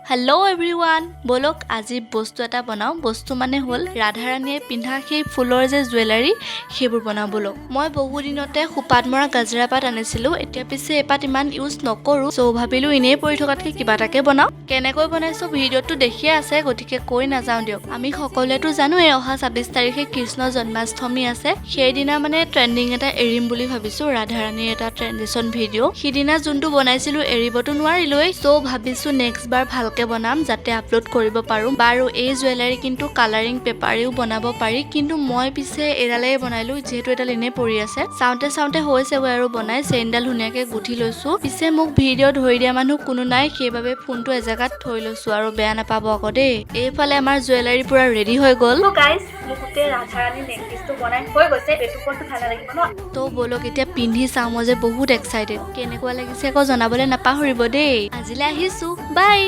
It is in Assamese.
হেল্ল' এভৰিৱান, ব'লক আজি বস্তু এটা বনাওঁ। বস্তু মানে হ'ল ৰাধাৰাণীয়ে পিন্ধা সেই ফুলৰ যে জুৱেলাৰী, সেইবোৰ বনাওঁ ব'লক। মই বহুদিনতে খোপাত মৰা গাজৰা পাত আনিছিলোঁ। এতিয়া পিছে এই পাত ইমান ইউজ নকৰোঁ। চ' ভাবিলোঁ এনেই পৰি থকাতকৈ কিবা এটাকে বনাওঁ। কেনেকৈ বনাইছোঁ ভিডিঅ'টো দেখিয়ে আছে, গতিকে কৈ নাযাওঁ দিয়ক। আমি সকলোৱেতো জানোৱেই, অহা 26 তাৰিখে কৃষ্ণ জন্মাষ্টমী আছে। সেইদিনা মানে ট্ৰেণ্ডিং এটা এৰিম বুলি ভাবিছোঁ, ৰাধাৰাণীৰ এটা ট্ৰেণ্ডিশ্যন ভিডিঅ'। সিদিনা যোনটো বনাইছিলোঁ এৰিবতো নোৱাৰিলোৱেই। চ' ভাবিছোঁ নেক্সট বাৰ ভালকে বনাম, যাতে আপলোড কৰিব পাৰোঁ। বাৰু, এই জুৱেলাৰী কিন্তু কালাৰিং পেপাৰেও বনাব পাৰি, কিন্তু মই পিছে এইডালেই বনালোঁ, যিহেতু এডাল এনেই পৰি আছে। চাওঁতে চাওঁতে হৈছেগৈ আৰু বনাই। চেইনডাল ধুনীয়াকৈ গুঠি লৈছোঁ। পিছে মোক ভিডিঅ' ধৰি দিয়া মানুহ কোনো নাই, সেইবাবে ফোনটো এজেগাত থৈ লৈছোঁ আৰু, বেয়া নাপাব আকৌ দেই। এইফালে আমাৰ জুৱেলাৰী পূৰা ৰেডি হৈ গ'ল। গাইজ, মোৰ গোটেই ৰাধাৰাণী নেক পিচটো বনাই হৈ গৈছে। এইটো ভাল নালাগিব ন? তো ব'লক, এতিয়া পিন্ধি চাওঁ। মই যে বহুত এক্সাইটেড। কেনেকুৱা লাগিছে আকৌ জনাবলৈ নাপাহৰিব দেই। আজিলৈ আহিছোঁ, বাই।